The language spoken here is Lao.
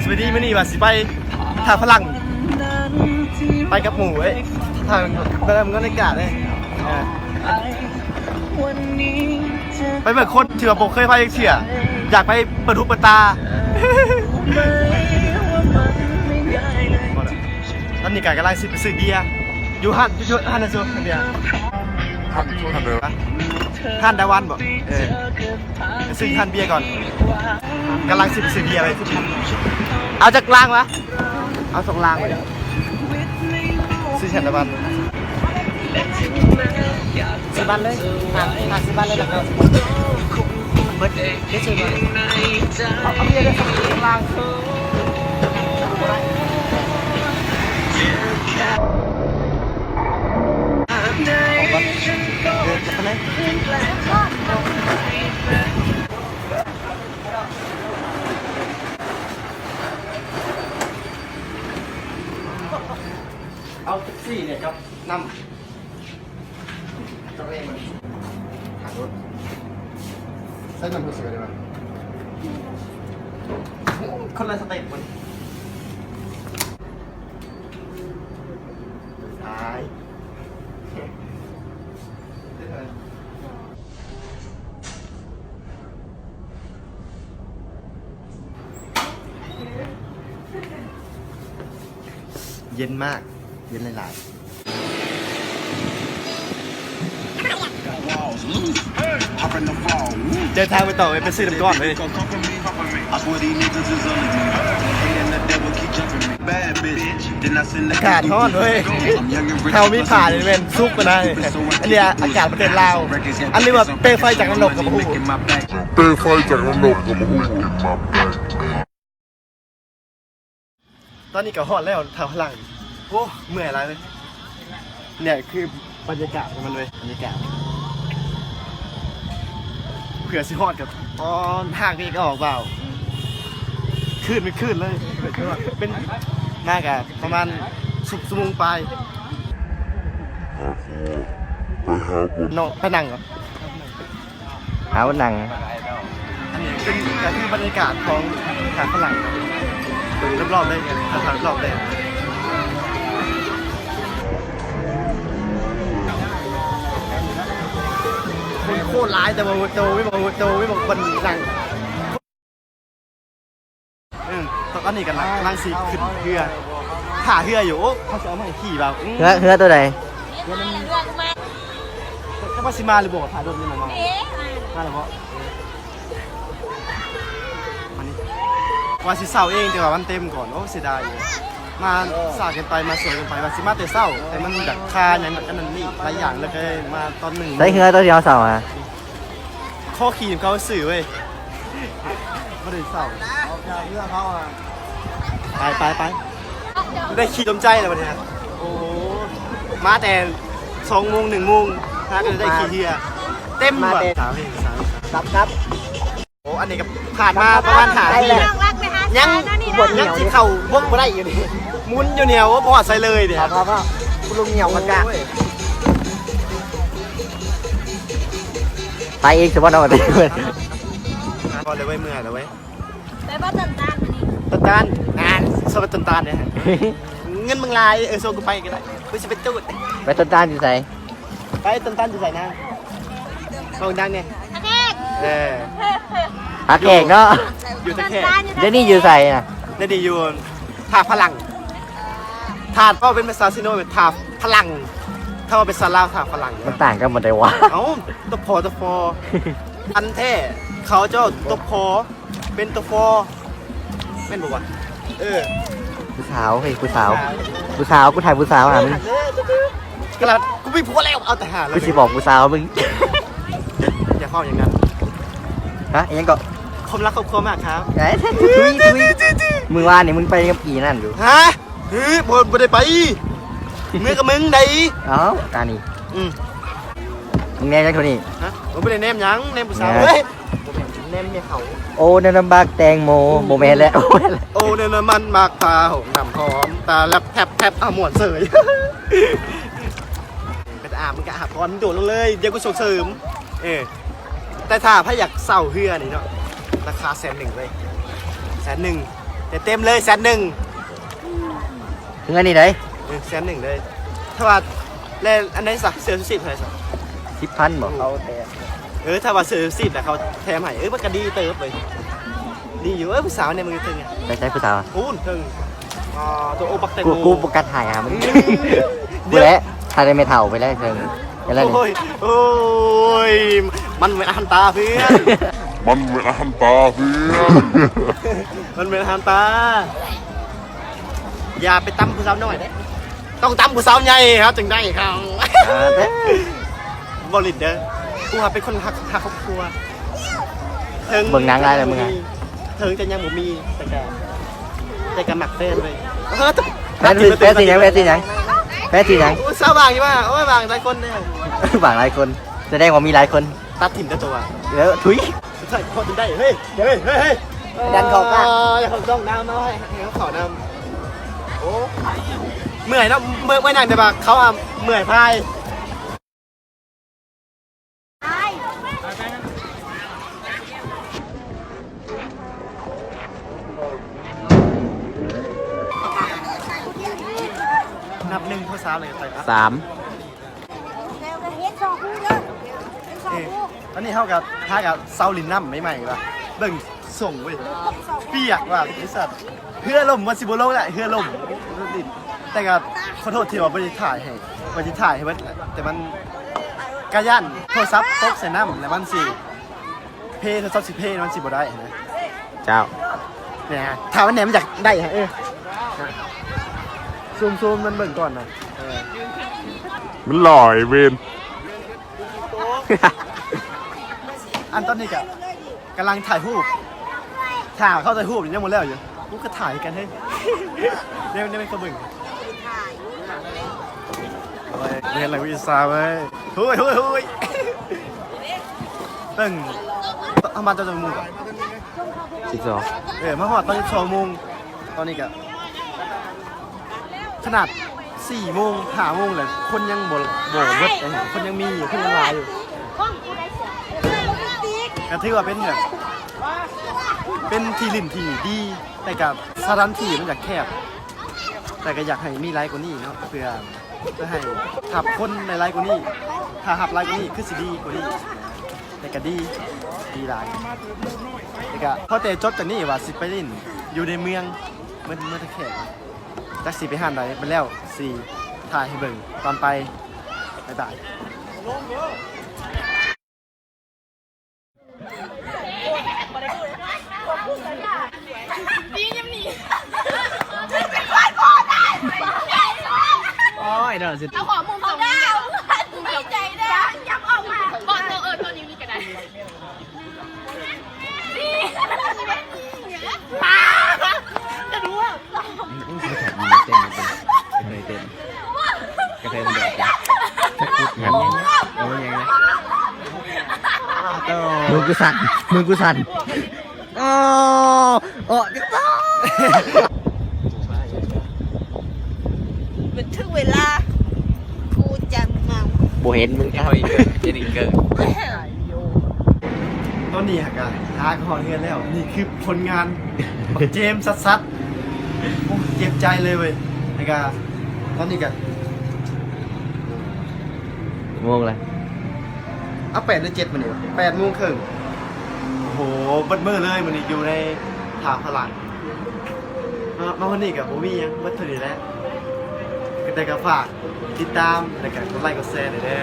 ມື້ນີ້ ມື້ນີ້ວ່າຊິໄປທ່າພະລັງ ໄປກັບໝູ່ເອີຍ ທ່າ ໄປນຳເງິນໃນກາດເອີຍ ເອີ ໄປເບິ່ງຄົນທີ່ວ່າບໍ່ເຄີຍໄປຈັກເທື່ອ ຢາກໄປເປີດຫູເປີດຕາ. ຕອນນີ້ກະກຳລັງຊິໄປຊື້ເບຍ ຢູ່ຮ້ານ ຢູ່ຮ້ານນັ້ນ ຊື້ເບຍ ຮ້ານ ຮ້ານດາວັນບໍ? ເອີ ໄປຊື້ຮ້ານເບຍກ່ອນ ກຳລັງຊິໄປຊື້ເບຍເລີຍ. ເອົາຈັກລັງວະ? ເອົາສອງລັງ ຊື້ແທນລະບັນ ຊື້ບັນເລີຍ ຫາ ຫາຊື້ບັນເລີຍລະກັນ ເບິດ ເບິດຊື້ບັນ ເອົາ ເອົາເບຍເດີ ສອງລັງ. ເອົາເປັບຊີແດ່ກັບນ້ຳ ເຈົ້າເອງມັນ ຫາລົດ ໃສ່ນ້ຳຜູ້ເສືອໄດ້ບໍ່? ຄົນລະສະເຕັບມັນ ຕາຍ. ເຢັນມາກ ເຢັນຫຼາຍໆ. ເດີນທາງໄປຕໍ່ເວີຍ ໄປຊື້ນ້ຳກ້ອນເວີຍ. ອາກາດຮ້ອນເວີຍ ເຮົາມີຜ້ານີ້ແມ່ນສຸກກວ່ານະ. ອັນນີ້ອາກາດປະເທດລາວ ອັນນີ້ວ່າເປລວໄຟຈາກນະລົກກໍບໍ່ຮູ້ ເປລວໄຟຈາກນະລົກກໍບໍ່ຮູ້. ຕອນນີ້ກໍຮອດແລ້ວ ທ່າພະລັງ. ໂອ້ ເມື່ອຍຫຼາຍເລີຍ. ນີ້ຄືບັນຍາກາດຂອງມັນເວີຍ ບັນຍາກາດ ເພື່ອຊິຮອດກັບ ອໍ ທາງນີ້ກໍອອກບ່າວ ຄື້ນເປັນຄື້ນເລີຍ ເປັນ ມາກະປະມານຊົ່ວໂມງປາຍ. ເນາະ ໄປນັ່ງກ່ອນ ເອົານັ່ງ. ອັນນີ້ເປັນ ກໍຄືບັນຍາກາດຂອງທ່າພະລັງ ເບິ່ງຮອບໆເລີຍ ຮອບໆເລີຍ. ຄົນໂຄດຫຼາຍ ແຕ່ວ່າໂຕ ມີບໍ່ ໂຕ ມີບໍ່ຄົນນັ່ງ. ເອີ ຕອນນີ້ກຳລັງ ກຳລັງຊິຂຶ້ນເຮືອ ຖ້າເຮືອຢູ່. ໂອ້ ເຂົາຊິເອົາມາໃຫ້ຂີ່ບໍ່? ອືມ ເຮືອ ເຮືອໂຕໃດ? ເຮືອມັນ ຈະວ່າຊິມາຫຼືບໍ່? ຖ້າລົດນີ້ມາ ມາແລ້ວບໍ່? ເອີ ມານີ້ ວ່າຊິເຊົ່າເອງ ແຕ່ວ່າມັນເຕັມກ່ອນ. ໂອ້ ເສຍດາຍຢູ່ ມາຊ້າເກີນໄປ ມາສວຍເກີນໄປ. ວ່າຊິມາແຕ່ເຊົ້າ ແຕ່ມັນແບບຄາຫຍັງ ແບບອັນນັ້ນນີ້ຫຼາຍຢ່າງ ແລ້ວກໍມາຕອນໜຶ່ງ. ໃສເຮືອໂຕທີ່ເຮົາເຊົ່າຫະ? ຂໍຂີ່ນຳເຂົາຊື້ເວີຍ ບໍ່ໄດ້ເຊົ່າ. ໄປ ໄປ ໄປ ໄດ້ຂີ່ຕົມໃຈແລ້ວບັດນີ້. ໂອ້ ມາແຕ່ສອງໂມງ ໜຶ່ງໂມງ ຫາກໍໄດ້ຂີ່ເຮືອ ເຕັມ ມາແຕ່ ສາມ ສາມ ກັບ ກັບ. ໂອ້ ອັນນີ້ກໍຜ່ານມາປະມານຫ້ານາທີ ຍັງ ຍັງຊິເຂົ້າບົກບໍ່ໄດ້ຢູ່ນີ້ ໝຸນຢູ່ແນວ ບໍ່ຮອດໃສເລີຍເດ. ພາ ພາ ພາ ຄຸນລຸງຫຽວມັນກະ ໂອ້ຍ ໄປອີກຊິບໍ່ເນາະ. ພໍແລ້ວເວີຍ ເມື່ອຍແລ້ວເວີຍ. ໄປບໍ່ຕົ້ນຕານມື້ນີ້? ຕົ້ນຕານ ອ່າ ສົ່ງຕົ້ນຕານເດ້. ເງິນມຶງຫຼາຍ ເອີ ສົ່ງກູໄປກໍໄດ້ ກູຊິໄປຕູດ. ໄປຕົ້ນຕານຢູ່ໃສ? ໄປຕົ້ນຕານຢູ່ໃສນາງ? ເວົ້າດັງແດ່. ເອີ ຫາແຂກເນາະ. ຢູ່ທ່າແຂກ. ດຽວນີ້ຢູ່ໃສນະ? ດຽວນີ້ຢູ່ທ່າພະລັງ. ຖ້າເວົ້າເປັນພາສາຊີໂນເປັນທ່າພະລັງ ຖ້າເວົ້າເປັນພາສາລາວທ່າພະລັງ. ມັນຕ່າງກັນໝົດໃດວະ? ເອົ້າ ຕະພໍ ຕະພໍ ອັນແທ້ ເຂົາເຈົ້າຕະພໍ ເປັນຕະຟໍ ແມ່ນບໍ່ວະ? ເອີ ຜູ້ສາວ ເຮີ້ຍ ຜູ້ສາວ ຜູ້ສາວ ກູຖ່າຍຜູ້ສາວຫາມຶງ. ກະລະ ກູມີຜົວແລ້ວ ເອົາແຕ່ຫາ ກູຊິບອກຜູ້ສາວມຶງ. ຢ່າເວົ້າຢ່າງນັ້ນ. ຮະ ອີຫຍັງເກາະ? ຄວາມລັກຄອບຄົວມາກຄັບ. ເອີຍ ທຸຍ ທຸຍ ທຸຍ. ມື້ວານນີ້ມຶງໄປກັບອີ່ນັ້ນຢູ່. ຮະ? ເຮີ້ຍ ບໍ່ ບໍ່ໄດ້ໄປ ເມືອກັບມຶງໃດ. ເອົ້າ ຕານີ້ ອືມ ມຶງແນມຫຍັງເທົ່ານີ້? ຮະ? ໂອ້ ບໍ່ໄດ້ແນມຫຍັງ ແນມຜູ້ສາວ. ເອີ ເຮີ້ຍ ບໍ່ແມ່ນ ແນມເມຍເຂົາ. ໂອ້ ແນວນ້ຳບັກແຕງໂມ ບໍ່ແມ່ນແຫຼະ. ໂອ້ ແນວນ້ຳມັນໝາກພ້າວ ນ້ຳຫອມ ຕາແລັບແທັບແທັບ ອາ ມ່ວນເສີຍ. ໄປຕາອາບ ມຶງກະອາບກ່ອນ ໂດດລົງເລີຍ ດຽວກູສົ່ງເສີມ. ເອີ ແຕ່ຖ້າໃຜຢາກເຊົ່າເຮືອນີ້ເນາະ ລາຄາແສນໜຶ່ງເວີຍ ແສນໜຶ່ງ ເຕັມໆເລີຍ ແສນໜຶ່ງ ເຮືອນນີ້ໃດ ເອີ ແສນໜຶ່ງເລີຍ. ຖ້າວ່າ ແລະ ອັນໃດຊະ ເສື້ອຊູຊີບເທົ່າໃດຊະ? ສິບພັນບໍ? ເຂົາແຖມ ເອີ ຖ້າວ່າເສື້ອຊູຊີບແລ້ວເຂົາແຖມໃຫ້ ເອີ ມັນກະດີເຕີບເວີຍ. ດີຢູ່ ເອີ ຜູ້ສາວໃນມືເທິງ ໃສ ໃສຜູ້ສາວ? ພຸ້ນເທິງ ອ່າ ໂຕໂອບັກແຕງໂມ ກູບໍ່ກັດຫາຍຫາມັນ. ອືມ ພຸ້ນແຫຼະ ຖ້າໄດ້ແມ່ເຖົ້າໄປແລ້ວເທິງ. ໂອ້ຍ ໂອ້ຍ ມັນແມ່ນອາຫານຕາເພື່ອນ ມັນແມ່ນອາຫານຕາເພື່ອນ ມັນແມ່ນອາຫານຕາ. ຢ່າໄປຕຳຜູ້ສາວນ້ອຍເດ້ ຕ້ອງຕຳຜູ້ສາວໃຫຍ່ເຮົາຈຶ່ງໄດ້ເຂົາ. ອ່າ ເດ້ ບໍ່ຫຼິ້ນເດີ ກູຫາເປັນຄົນຮັກ ຮັກຄອບຄົວ. ເຖິງເບິ່ງໜັງຫຼາຍແລ້ວມຶງອະ ເຖິງຈະຍັງບໍ່ມີ ແຕ່ກະ ແຕ່ກະມັກແຟນເວີຍ. ເອີ ແຟນ ແຟນຊິຫຍັງ ແຟນຊິຫຍັງ ແຟນຊິຫຍັງ? ໂອ້ຍ ສາວຫວ່າງຢູ່ວ່າ ໂອ້ຍ ຫວ່າງຫຼາຍຄົນເດ້ ຫວ່າງຫຼາຍຄົນ ສະແດງວ່າມີຫຼາຍຄົນ. ຕັດຖິ້ມແຕ່ໂຕວ່າ ເອີ ທຸຍ ສຸດທ້າຍພໍຈົນໄດ້. ເຮີ້ຍ ເຮີ້ຍ ເຮີ້ຍ ເຮີ້ຍ ດັນເຂົ້າປາກ ເອີ ຢ່າເຂົ້າຊ່ອງນຳ ເອົາໃຫ້ ໃຫ້ເຂົາເຂົ້ານຳ. ໂອ້ ເມື່ອຍເນາະ ເມື່ອຍ ເມື່ອຍນັ່ງ ແຕ່ວ່າເຂົາ ອ່າ ເມື່ອຍພາຍ. ນັບໜຶ່ງເທົ່າສາມເລີຍ ສາມ. ເອີ ອັນນີ້ເຮົາກະ ຫາກະເຊົາຫຼິ້ນນ້ຳໃໝ່ໆວ່າ ເບິ່ງ ສົ່ງເວີຍ ປຽກວ່າ ໄອ້ສັດ ເຮືອລົ້ມ ວ່າຊິບໍ່ລົງແຫຼະ ເຮືອລົ້ມ. ແຕ່ກະຂໍໂທດທີ່ວ່າບໍ່ໄດ້ຖ່າຍໃຫ້ ວ່າຊິຖ່າຍໃຫ້ເບິດ ແຕ່ມັນກະຢ້ານໂທລະສັບຕົກໃສ່ນ້ຳ ແລ້ວມັນຊິເພ ໂທລະສັບຊິເພ ມັນຊິບໍ່ໄດ້ນະ. ເຈົ້າ ແນ່ ຖ້າມັນແນ່ ມັນຢາກໄດ້ ເອີ ຊູມໆມັນເບິ່ງກ່ອນນະ. ເອີ ມັນຫຼອຍເວນ. ອັນຕອນນີ້ກະກຳລັງຖ່າຍຮູບ ຖ້າເຂົາຖ່າຍຮູບຍັງບໍ່ແລ້ວຢູ່ ກູກະຖ່າຍຄືກັນເຮີ້ຍ. ແນວ ແນວເຂົາເບິ່ງ ໂອ້ຍ ເຫັນແລ້ວວິຊາເວີຍ. ໂອ້ຍ ໂອ້ຍ ໂອ້ຍ ເບິ່ງ ເຮົາມາຕອນຈັກໂມງ? ສິບສອງ. ເອີ ມາຮອດຕອນສິບສອງໂມງ ຕອນນີ້ກະ ຂະໜາດສີ່ໂມງ ຫ້າໂມງແລ້ວ ຄົນຍັງບໍ່ ບໍ່ເບິດເລີຍ ຄົນຍັງມີຢູ່ ຄົນຍັງຫຼາຍຢູ່. ກະຖືວ່າເປັນແບບ ເປັນທີ່ຫຼິ້ນທີ່ດີ ແຕ່ກະສະຖານທີ່ມັນກະແຄບ ແຕ່ກະຢາກໃຫ້ມີຫຼາຍກວ່ານີ້ເນາະ ເພື່ອ ເພື່ອໃຫ້ຮັບຄົນໄດ້ຫຼາຍກວ່ານີ້ ຖ້າຮັບຫຼາຍກວ່ານີ້ຄືຊິດີກວ່ານີ້. ແຕ່ກະດີ ດີຫຼາຍ ແຕ່ກະພໍແຕ່ຈົບຈາກນີ້ວ່າຊິໄປຫຼິ້ນຢູ່ໃນເມືອງ ເມືອງ ເມືອງທ່າແຂກ ຈັກຊິໄປຮ້ານໃດ ບັດແລ້ວຊິຖ່າຍໃຫ້ເບິ່ງຕອນໄປ. ບາຍບາຍ. ໂອ້ຍ ເນາະ ເອົາຂໍມຸມຕົງນີ້ ມຸມຕົງນີ້ ຈັບອອກມາ ບໍ່ ໂຕ ເອີ ໂຕນີ້ນີ້ກະໄດ້. ປາ ຈະດູ ອືມ ເຕັ້ນ ເຕັ້ນ ກະເທີຍເຕັ້ນ ກະເທີຍມັນແດກ ເອົາຫຍັງ ເອົາຫຍັງ ໂຕ ມືກູສັ່ນ ມືກູສັ່ນ. ໂອ້ ໂອ້ ມັນເຖິງເວລາ ກູຈະເມົາ ບໍ່ເຫັນມຶງ ເຫັນອີກເກີ້ ເຫັນອີກເກີ້. ຕອນນີ້ຫາກະຫາກະຮອດເຮືອນແລ້ວ ນີ້ຄືຜົນງານ ບັກເຈມຊັດໆ. ໂອ້ ເຈັບໃຈເລີຍເວີຍ. ແລ້ວກະຕອນນີ້ກະ ໂມງລະ ເອົາ ແປດຫຼືເຈັດມື້ນີ້ ແປດໂມງເຄິ່ງ. ໂອ້ໂຫ ເບິດມື້ເລີຍມື້ນີ້ ຢູ່ໃນທ່າພະລັງເນາະ. ມາຮອດນີ້ກະບໍ່ມີຫຍັງ ເບິດເທົ່ານີ້ແຫຼະ ແຕ່ກະຝາກຕິດຕາມ ແລ້ວກະກົດໄລກົດແຊແດ່ເດີ.